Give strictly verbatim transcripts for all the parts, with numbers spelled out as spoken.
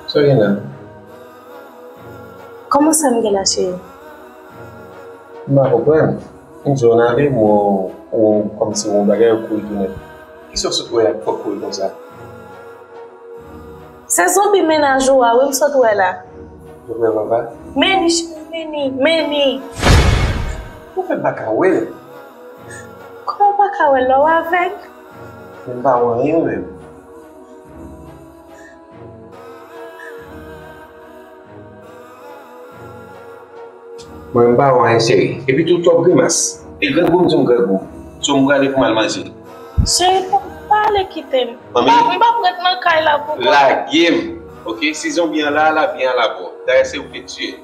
Sa w gen la? Kòman sa m gen la, cheri? M pa konprann. M di w ann ale, men w, w kòmsi w yon bagay ou kouri tounen. Kisa w sot wè a k fè w kouri konsa? Se zonbi mennaj ou a wi m sot wè la. Ou wè papa? Meni, cheri, meni, meni. Ou fè m pa ka wè l. Kòman w pa ka wè l lè w avèg? Men m pa wè anyen menm. Mwen, m pa wè anyen, cheri. Epi tou, twòp grimas. E grangou, m di w grangou. So, m prale pou m al manje. Cheri, pa, pa ale kite m. Manmi. Pa, m p ap ret nan kay la pou kont. Lage m. Oke, si zonbi an la, la, byen al avè w. Dayè, se ou k vle tiye.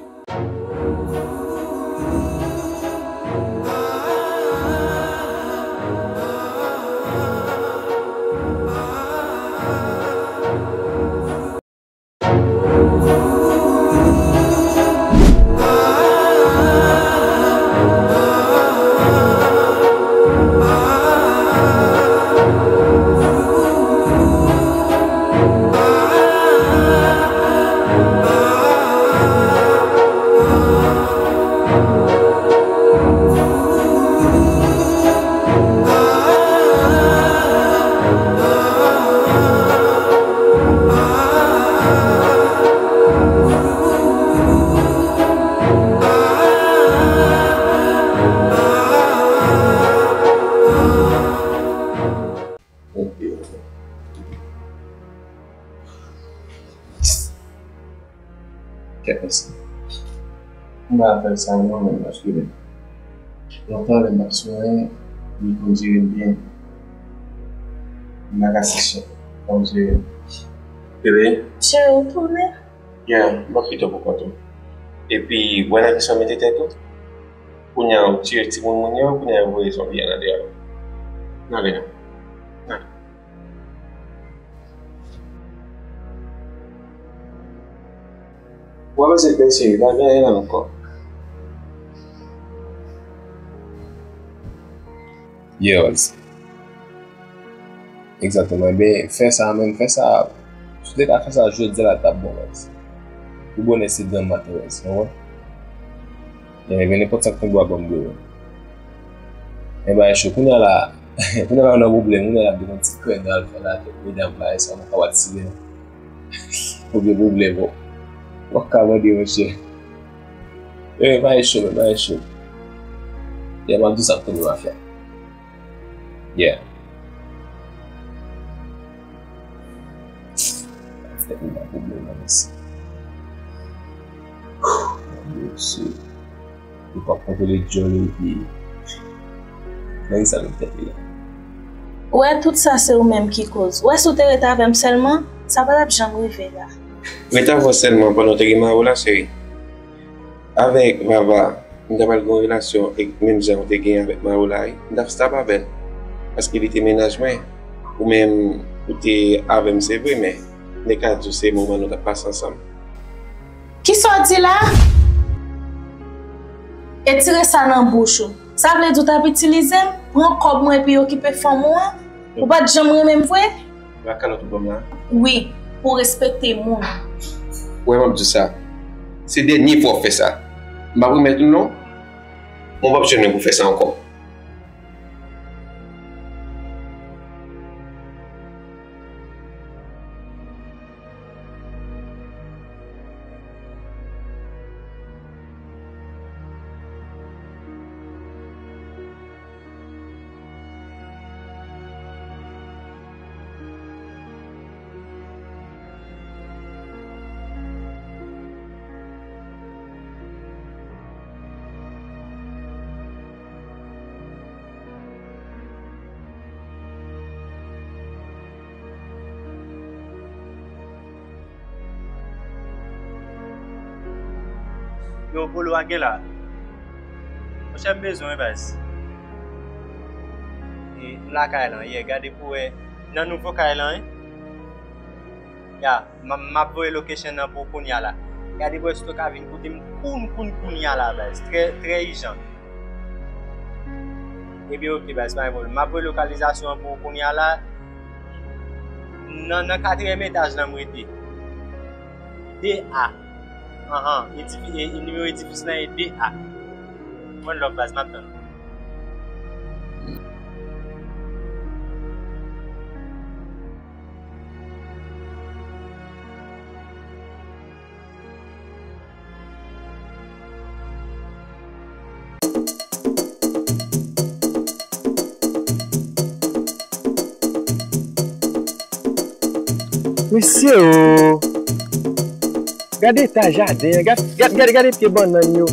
Kèt mesye. M pa fè sa non menm paske lontan lè m ap swen, li konn jere m byen. M pa ka se chen, fò m jere m. Bebe. Cheri, ou tounen? Yeah, m ap kite w pou kont ou. Epi, wè nan kisa w mete tèt ou? Kounye a ou tire timoun moun yo, kounye a yo voye zonbi an nan dèyè w. N ale non. N ale. W ap pase bèl cheri, pa gen anyen la ankò. Yes. Egzakteman. Ebyen, fè sa menm, fè sa. Si w te ka fè sa jodi a la, t ap bon, guys. Pi bonè se demen maten, guys. Ou konprann? Ebyen, nenpòt sa k tonbe w ap ban m dlo. Men bagay cho. Kounye a la, kounye a la, ou nan pwoblèm. Kounye a la, ap gen yon ti krèn al fè la, kèk medam, bagay sa, ou ka patisipe. Ou gen pwoblèm, bon. Ou pa ka mande, monchè. Eh, bagay cho, men, bagay cho. Yeah, m ap di w sa k tonbe m ap fè. Yeah. Tèt mwen pa pwoblèm nan, mesye. Mesye. Li p ap kontwole djòl li epi. Nan ki sa met tèt li la? Ou wè, tout sa se ou menm ki koz. Ou wè, si w te ret avè m sèlman, sa pa t ap janm rive la. Ret avè w sèlman pandan w te gen mari w la, cheri. Avèk Vava, m ta pral gen yon relasyon ek menm jan ou te gen avèk mari w la wi. M t ap stab avè l. Paske li te mennaj mwen. Ou menm, ou te avè m, se vre, men m te ka di w se moman nou t ap pase ansanm. Kisa w di la? E tire sa nan bouch ou. Sa vle di w t ap itilize m, pran kòb mwen epi okipe fanm ou an? Ou pa t janm renmen m vre? Rakalòt ou ban m la. Wi, pou w respekte moun. Ou wè m ap di w sa. Se dènye fwa w fè sa. M p ap remèt ou non. Mwen p ap jwenn mwen pou fè sa ankò. Yo, Polo, a gen la. Monchè, m bezwen w, baz. E, m lakay lan, yeah, gade pou wè nan nouvo kay lan, wi. Ya, m, m ap voye location nan pou w kounya la. Gade pou wè si w ka vin kote m koun, koun, kounya la, baz. Trè, trè ijan. Ebyen, oke, baz, pa gen pwoblèm. M ap voye lokalizasyon an pou w kounya la. Nan, nan katriyèm etaj lan m rete. De A. Anhan, e difi-, e, e nimewo edifis lan e de A. One love baz, m ap tann ou. Mesye o! Gade eta jaden an, gad, gad, gad, gade pye bannann yo.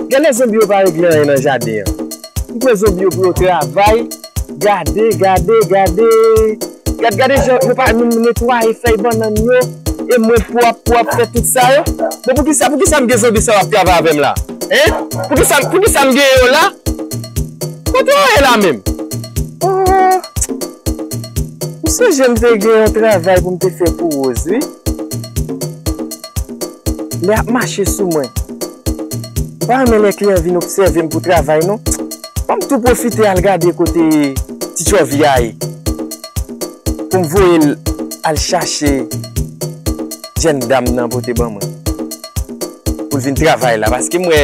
Gade lè zonbi yo pa regle anyen nan jaden an. M kwè zonbi yo pou yo travay. Gade, gade, gade. Gad, gade jan yo pa menm netwaye fèy bannann yo. E mwen pou ap, pou ap fè tout sa yo. Bon, poukisa, poukisa m gen zonbi sa yo ap travay avè m la? Hein? Poukisa, poukisa m gen yo la? Kote yo ye la menm? Oh, m sonje m te gen yon travay pou m te fè pou Rose, wi. Li ap mache sou mwen. M pa renmen lè kliyan vin obsève m pou travay, non. Ban m tou pwofite al gade kote ti Tchòvi a ye. Pou m voye l al chache jèn dam nan pote ban mwen. Pou l vin travay la. Paske m wè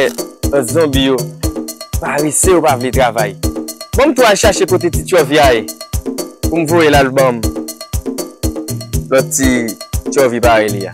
lòt zonbi yo parese, yo pa vle travay. Ban m tou al chache kote ti Tchòvi a ye. Pou m voye l al ban m lòt ti Tchòvi parèy li a.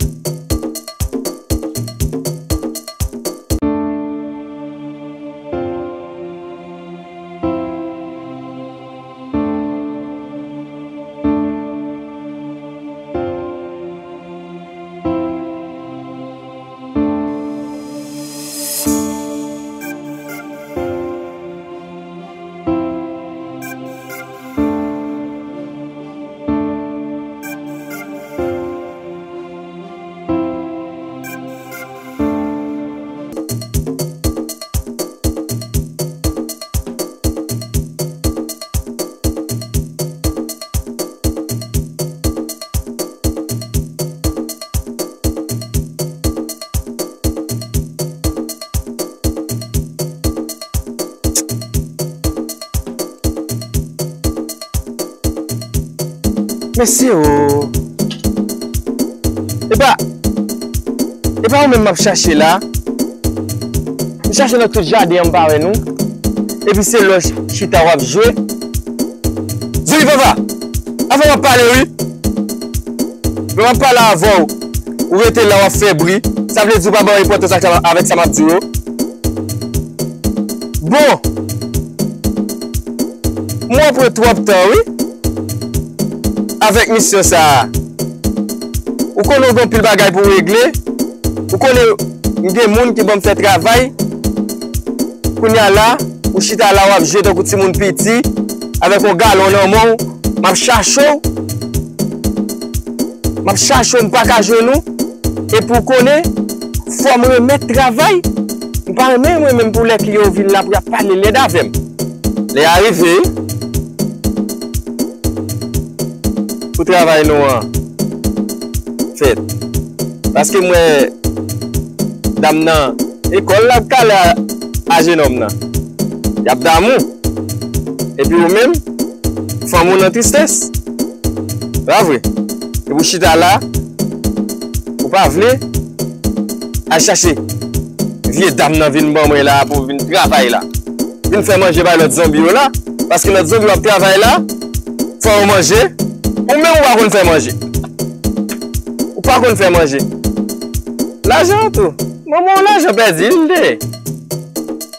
Mesye o! Epa, epa ou menm m ap chache la. M chache nan tout jaden an, m pa wè nou. Epi se lè w ch-, chita w ap jwe. Zouy papa! Avè w m ap pale, wi. Lè m ap pale avè w, ou rete la w ap fè bri. Sa vle di ou pa ban m enpòtans ak sa, avèk sa m ap di w yo. Bon. Mwen pran twòp tan, wi. Avèk misyon sa a. Ou konnen w gen anpil bagay pou w regle. Ou konnen m gen moun ki ban m fè travay. Kounye a la, ou chita la, w ap jwe tankou timoun piti, avèk yon galon nan men w, m ap chache w. M ap chache w, m pa ka jwenn ou. Epi w konnen, fò m remèt travay. M pa renmen, mwen menm, pou lè kliyan yo vin la, pou y ap pale lèd avè m. Lè a rive, pou travay nou an fèt. Paske m wè dam nan, ekòl l ap kale a, a jenòm nan. Y ap damou. Epi ou menm, fanm ou nan tristès. Pa vre? Epi ou chita la, ou pa vle al chache vye dam nan vin ban mwen la pou vin travay la. Vin fè manje bay lòt zonbi yo la. Paske lòt zonbi yo ap travay la, fò yo manje. Ou menm ou pa konn fè manje. Ou pa konn fè manje. Lajan an tou. Manman w lajan pèdi, li te.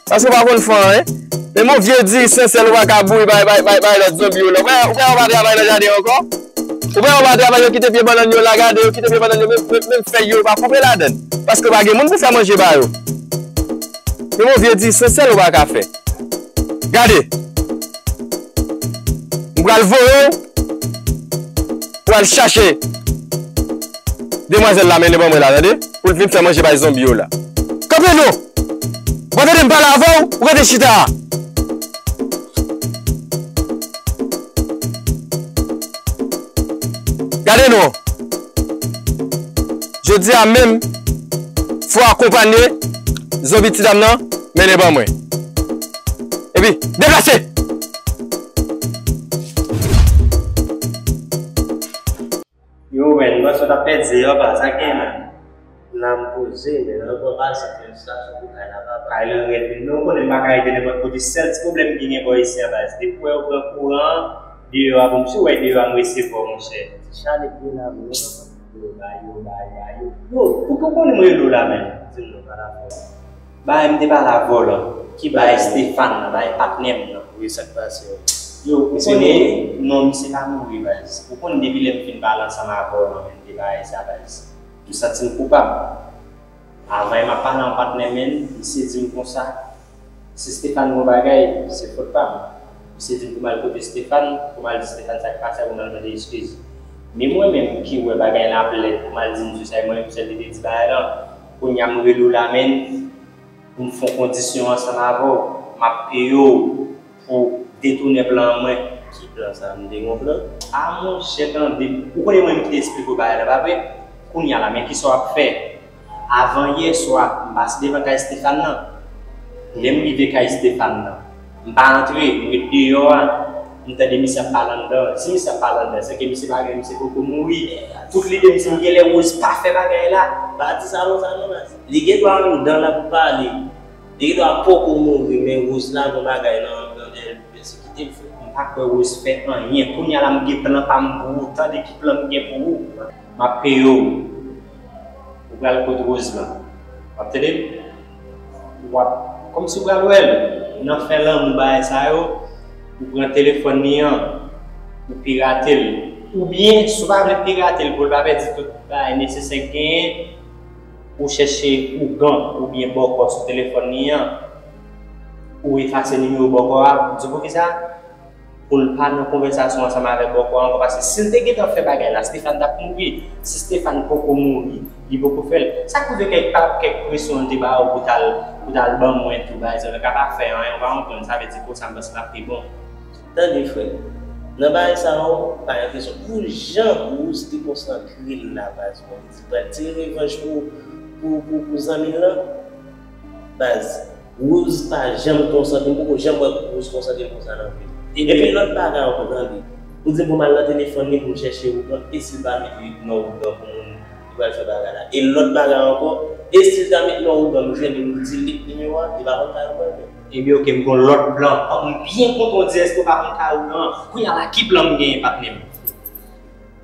Paske w pa konn fè anyen. Men yon vye diri san sèl ou pa ka bouri bay, bay, bay, bay lòt zonbi yo la. Ou kwè, ou kwè yo pa travay nan jaden ankò? Ou kwè yo pa travay, yo kite pye bannann yo la, gade, yo kite pye bannann yo, menm, menm, menm fèy yo, yo pa koupe ladann. Paske pa gen moun pou fè manje ba yo. Men yon vye diri san sèl ou pa ka fè. Gade. M pral voye w pou al chache demwazèl la mennen ban mwen la, tande? Pou l vin fè manje bay zonbi yo la. Kanpe non! Ou pa tande m pale avè w, ou rete chita a. Gade non. Jodi a menm, fò akonpanye zonbi ti dam nan, mennen ban mwen. Epi, deplase! Yo, men, nou panse w t ap pèdi, yo, pa, sa k gen la? Nan m poze, men nan pran pase, fè stasyon pou kay la, papa. Kay lan rèd, men ou konnen m pa ka rete nenpòt kote. Sèl ti pwoblèm ki gen bò isi a, baz. Depi w wè yo pran kouran an, deyò a, pou m si w wè deyò a, m resevwa w, monchè. Ti chale k gen la, men non, papa. Yo, ba yo, ba yo, ba yo. Yo, pou ki w konnen m rele w la menm? Di m non, pa la fò. Bay, m te pale avè w lan. Ki bay? Bay Stéphane nan, bay patnè m nan. Wi, sa k pase? Yo, ou konnen non misye pa mouri, baz. Ou konnen depi lè m fin pale ansanm avè w lan, men m te bay sa, baz. M santi m koupab. Avan m ap pale an patnè m, misye di m konsa, si Stéphane gon bagay, se fòt pa m. Misye di m pou m al kote Stéphane, pou m al di Stéphane sa k pase a, pou m al mande eskiz. Men mwen menm ki wè bagay la ap lèd, pou m al di misye sa, e mwen menm sèl ki te di bagay lan. Kounye a m rele w la, men pou m fè yon kondisyon ansanm avè w, m ap peye w pou detounen plan an mwen. Ki plan sa? M te gen yon plan? A monchè, tande, ou konnen mwen menm ki te esplike w bagay la, pa vre? Kounye a la, men kisa w ap fè? Avan yè swa, m pase devan kay Stéphane nan. Lè m rive kay Stéphane nan, m pa antre, m ret deyò a. M tande misye ap pale anndan. Si misye ap pale anndan, se ke misye pa gen, misye poko mouri. Tout lide m se m genlè Rose pa fè bagay la. Pa di sa konsa non, baz. Li gen dwa anndan l ap pale. Li gen dwa poko mouri, men Rose la gon bagay nan anndan l, li pèsekite l, frè. M pa kwè Rose fè anyen. Kounye a la, m gen plan pa m pou ou. Tande ki plan m gen pou ou. M ap peye w. Ou pral kot Rose lan. W ap tande m? W ap, kòmsi w pral wè l nan fè lanmou, bagay sa yo, ou pran telefòn li an, ou pirate l. Oubyen, si w pa vle pirate l pou l pa pèdi tout bagay nesesè k genyen, ou chèche ougan oubyen bòkò sou telefòn li an, ou efase nimewo bòkò a, ou di poukisa? Pou l pa nan konvèsasyon ansanm avèk bòkò a ankò, paske si l te gentan fè bagay la, Stéphane t ap mouri. Si Stéphane poko mouri, li poko fè l. Sa k rive kèk pa, kèk presyon l te ba ou pou t al, pou t al ban mwen tou, bagay sa yo, ka pa fè anyen, ou pa konprann, sa vle di konsa m panse l ap pi bon. Tande, frè, nan bagay sa yo, pa gen kesyon. Pou jan Rose te konsantre l la, baz, mwen di pral tire revanj pou, pou, pou, pou zanmi l lan, baz. Rose pa janm konsantre, m poko janm wè Rose konsantre l konsa nan vi l. Epi lòt bagay ankò, tande. Ou di pou m al nan telefòn li pou m chèche ougan, e si l pa mete non ougan pou moun ki pral fè bagay la? E lòt bagay ankò, e si l ta mete non ougan, m jwenn li, m delete nimewo a, li pa konn kay ougan menm. Ebyen, oke, m gon lòt plan. M byen kontan w di èske w pa konn kay ougan. Kounye a la, ki plan m genyen, patnè m?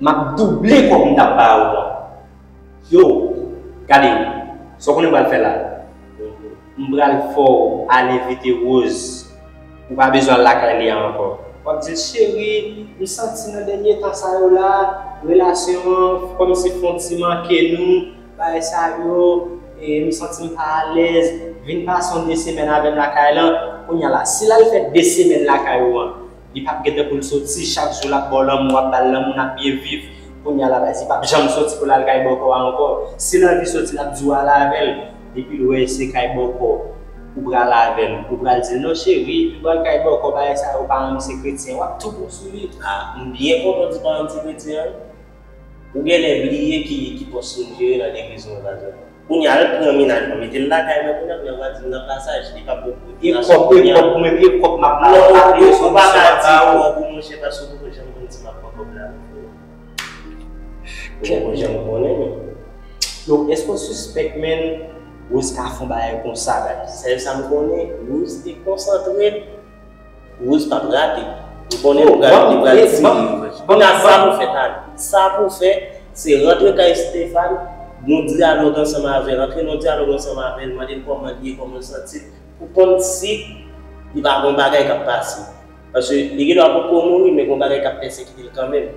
M ap double kòb m t ap ba ou an. Yo, gade, sa w konnen m pral fè la? M pral fè w al envite Rose. Ou pa bezwen al lakay li a ankò. W ap di l, cheri, m santi nan dènye tan sa yo la, relasyon an kòmsi fè yon ti manke nou, bagay sa yo, e m santi m pa alèz, vin pase yon de semèn avè m lakay lan. Kounye a la, si l al fè de semèn lakay ou an, li p ap gentan pou l soti, chak jou l ap ba w lanmou, w ap ba l lanmou, n ap byen viv. Kounye a la, baz, li p ap janm soti pou l al kay bòkò a ankò. Si l anvi soti, l ap di w al avè l. Depi l wè se kay bòkò ou pral avè l, ou pral di l, non, cheri, m pral kay bòkò, bagay sa yo, paran m se kretyen, w ap tou bon sou li. A, m byen kontan w di paran m se kretyen an. Ou genlè bliye ki, ki pòs ou jere nan legliz ou an, baz. Kounye a, al pran mennaj mwen, mete l lakay mwen kounye a, kounye a, w a di m nan pasaj, li p ap bon pou repitasyon kounye a. E kòb, e kòb mwen, e kòb m ap ba w, ou pa ka di kòb ou, monchè, paske ou poko janm konn si m ap pran kòb la, frè. Ou poko janm konnen, men. Yo, èske w sispèk, menn, Rose ka fè yon bagay konsa, baz? Sèl sa m konnen, Rose te konsantre l. Rose p ap rate. M konnen li pral, li pral tire revanj. Kounye a, sa pou fè, tande. Sa pou fè, se rantre kay Stéphane, gon dyalòg ansanm avè l, rantre nan dyalòg ansanm avè l, mande l kòman l ye, kòman l santi l, pou konn si li pa gon bagay k ap pase. Paske li gen dwa poko mouri, men gon bagay k ap pèsekite l kanmenm.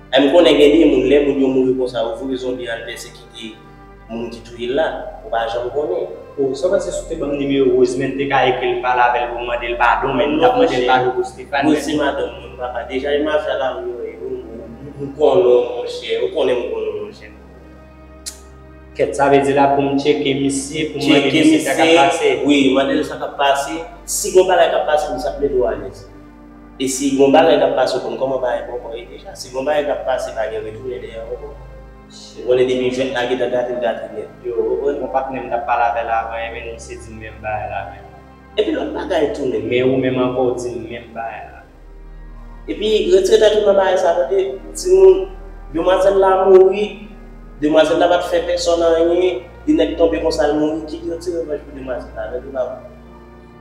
E m konnen gen de moun, lè moun yo mouri konsa, yo voye zonbi al pèsekite moun ki touye l la, ou pa janm konnen. O, sa w panse si w te ban m nimewo Rose, men m te ka ekri l, pale avè l pou mande l padon, men m t ap mande l padon pou Stéphane. Rose se madanm mwen, papa. Deja, imaj la, la, wi, wi, wi, m konnen w, monchè, ou konnen m konnen w, monchè. Kèt, sa vle di la pou m tcheke misye, pou m mande misye sa k ap pase. Wi, mande l sa k ap pase. Si gon bagay k ap pase, misye ap mete w alèz. E si gon bagay k ap pase, ou konn kòman bagay bòkò ye deja. Si gon bagay k ap pase, pa gen retounen dèyè ankò. Ou konnen depi jwèt la gentan gate, l gate nèt. Yo, ou konprann? Yon patnè m t ap pale avè l avan, ebyen, misye di m menm bagay la menm. Epi lòt bagay tou menm. Men ou menm ankò, ou di m menm bagay la. Epi, retire tèt ou nan bagay sa, tande, timoun, demwazèl la mouri, demwazèl la pa t fè pèsonn anyen, Li nèk tonbe konsa, l mouri, ki yo ti revanj pou demwazèl la, men li pa vre.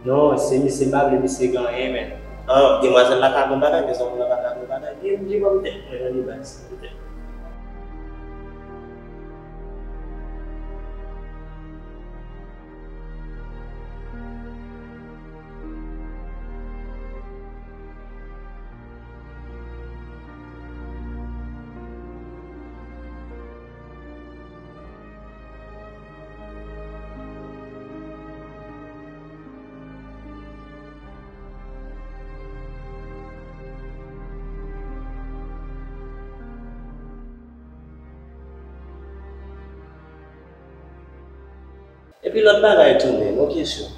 Non, se misye, m pa vle misye gen anyen, men. Ah, demwazèl la ka gen bagay, men zanmi la pa ka gen bagay. Li, li ban m tèt mwen, nan li baz, ban m tèt. Epi lòt bagay tou, men, yon kesyon.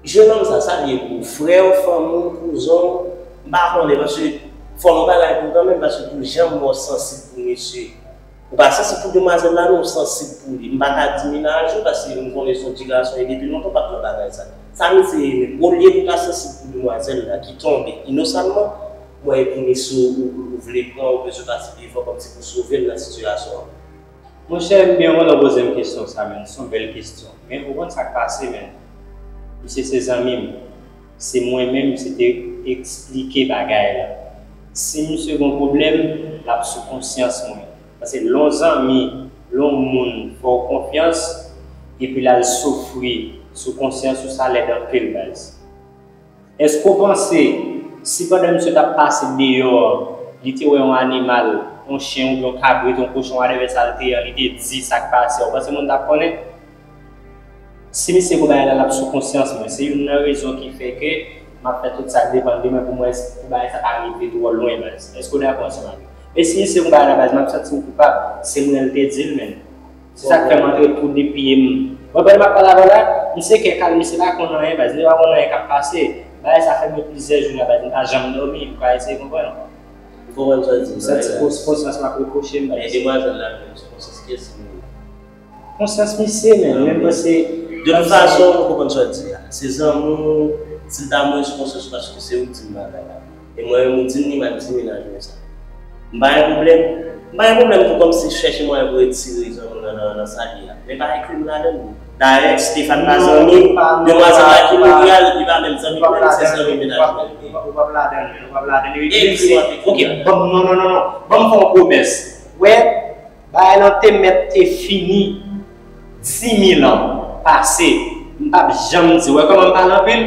Jennonm sa, sa li ye pou ou? Frè w, fanmi w, kouzen w? M pa konnen, paske fò m bagay pou ou kanmenm, paske pou jan m wè w sansib pou mesye. Ou pa sansib pou demwazèl la, non, ou sansib pou li. M pa ka di menaj ou, paske m konnen se yon ti gason, e depi lontan w pa t nan bagay sa. Sa misye ye menm? Olye pou w ta sansib pou demwazèl la ki tonbe inosanman, mwen, epi mesye ou, ou, ou vle pran, ou bezwen pase devan kòmsi pou sove l nan sitiyasyon an. Monchè, m byen kontan w poze m kesyon sa, men se yon bèl kesyon. Men ou konn sa k pase, men. Misye se zanmi m. Se mwen menm, se te eksplike bagay la. Si misye gen pwoblèm, l ap sou konsyans mwen. Paske lè yon zanmi, lè yon moun fè w konfyans, epi l al soufri sou konsyans ou, sa lèd anpil, baz. Èske w panse, si pandan misye t ap pase deyò, li te wè yon animal, yon chen oubyen yon kabrit, yon kochon, whatever sa l te ye, li te di sa k pase a, w panse moun t ap konnen? Si misye gon bagay la, l ap sou konsyans mwen. Se youn nan rezon ki fè ke m ap fè tout sa k depann de mwen pou mwen, pou bagay sa pa rive twò lwen, baz. Èske w dakò ansanm avè m? E si misye gon bagay la, baz, m ap santi m koupab. Se mwen l te di l, menm. Se sa k fè m antre tou de pye m. Mwen, pandan m ap pale avè w la, misye kè kal, misye pa konn anyen, baz. Misye pa konn anyen k ap pase. Bagay sa fè mwen plizyè jou la, baz. M pa janm dòmi, ou ka eseye konprann. M konprann sa w di. M santi kons-, konsyans m ap repwoche m, baz. Men demwazèl la menm, se konsyans kiyès li ye? Konsyans misye, men, men m panse. De tout fason, m konprann sa w di a. Se zanmi w, si l ta mouri sou konsyans ou, paske se ou k di m bagay la. E mwen menm, ou di m li mal, m di menaj mwen sa. M pa gen pwoblèm. M pa gen pwoblèm pou kòmsi chèche mwayen pou retire zanmi w nan, nan, nan sa l ye a. Men pa ekri m ladann. Dayè, Stéphane pa zanmi demwazèl la ki mouri a, li pa menm zanmi mwen, se zanmi menaj mwen li ye. Ou p ap ladann, men, ou p ap ladann. Ekri m ap ekri. Ok, ban m, non, non, non, non. Ban m fè yon pwomès. Wè, bagay lan te mèt te fini di mil an pase. M p ap janm di, wè kòman m pale anpil,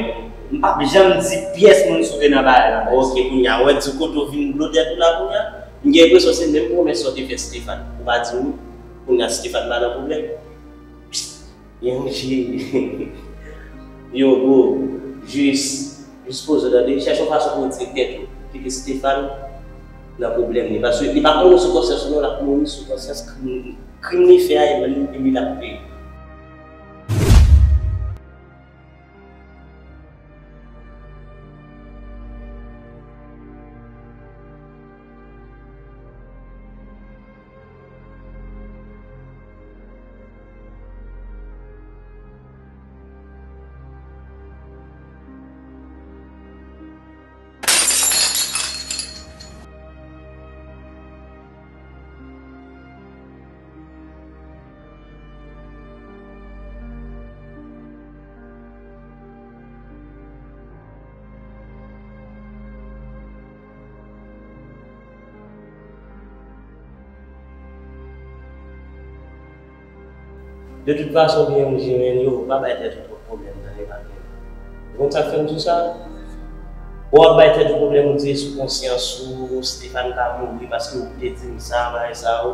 m p ap janm di pyès moun si w te nan bagay la. Ok, kounye a, wè di kote w vin blodè tou la kounye a. M gen enpresyon se menm pwomès sa w te fè Stéphane. Ou pa di m, kounye a Stéphane pa nan pwoblèm. Yo, bro, jis, jis poze w tande, chèche yon fason pou w retire tèt ou. Kite Stéphane nan pwoblèm li. Paske li p ap mouri sou konsyans ou non, l ap mouri sou konsyans krim, krim li fè a, e li, li l ap peye. De tout fason, byen ou jere l yo, ou pa bay tèt ou twòp pwoblèm, tande pa byen. Ou konn sa k fè m di w sa? W ap bay tèt ou pwoblèm, ou di e sou konsyans ou, Stéphane ka mouri paske ou te di m sa, bagay sa yo.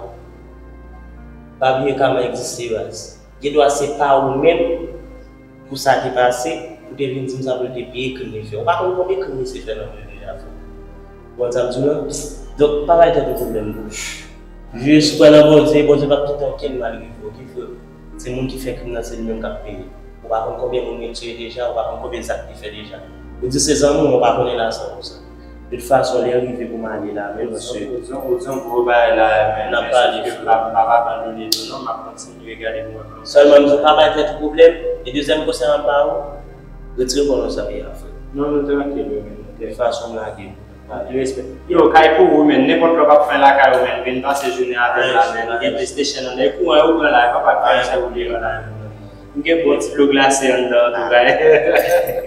Pa bliye kama egziste, baz. Gendwa se pa ou menm pou sa te pase, pou te vin di m sa pou l te peye krim li fè. Ou pa konn konbyen krim misye fè nan vi l deja, frè. Ou konn sa m di w lan? Donk, pa bay tèt ou pwoblèm, bro. Jis kwè nan Bondye, Bondye p ap kite okenn mal rive w, ki frè w. Se moun ki fè krim nan, se li menm k ap peye. Ou pa konn konbyen moun li tiye deja, ou pa konn konbyen zak li fè deja. Ou di se zanmi w, ou pa konnen lasan konsa. De tout fason, lè l rive pou m ale la, men mwen swiv. Ou di yon gwo bagay la, men n ap pale, frè. M p ap abandone nou non, m ap kontinye gade pou mwen. Sèlman m di w pa bay tèt ou pwoblèm, e dezyèm konsèy m ap ba ou, retire kò w nan zafè a, frè. Non, nou trankil, wi, men nou. De tout fason, m lage. Respè. Yo, kay pou ou, men, nenpòt lè w ap fè lakay ou, men, vin pase jounen avè m la, men. Gen PlayStation anndan, e kouran yo pran la, papa k fè sa ou vle la. M gen bon ti dlo glase anndan, an tou ka.